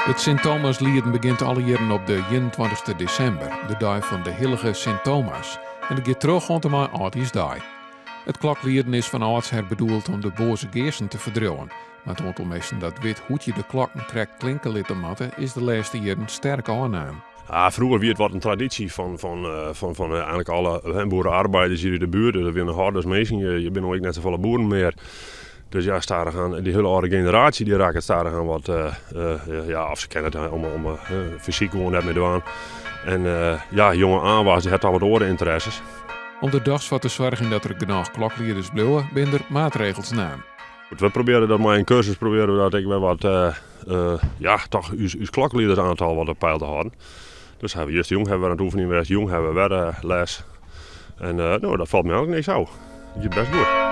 It Sint Thomaslieden begjint alle jierren op de 21 desimber, de dei fan de hillige Sint Thomas, en it giet troch oant en mei âldjiersdei. It kloklieden is fan âldsher bedoeld om de boaze geasten te ferdriuwen, mar it oantal minsken dat wit hoe't je de klokken krekt klinke litte moatte is de lêste jierren sterk ôfnaam. Ja, froeger wie it wat in tradysje fan eigenlik alle boere-arbeiders hjir út de buert. Dat wiene hordes minsken, je binne no ek net safolle boeren mear. Dus ja, stadichoan, dy hiele âlde generaasje dy rakket stadichoan wat, ja, of se kinne it om fysyk gewoan net mear dwaan. En ja, jonge aanwas dy hat al wat oare ynteresses. Om der dochs foar te soargjen dat der genôch kloklieders bliuwe, binne der maatregels naam. We probearje dat mei in kursus probearje we dat ek wer wat, ja, toch ús klokliedersaantal wat op peil te hâlden. Dus hawwe we justerjûn hawwe we wer oan it oefenjen west, jûn hawwe we wer les. En no, dat falt my eigenlik niks ôf. It giet bêst goed.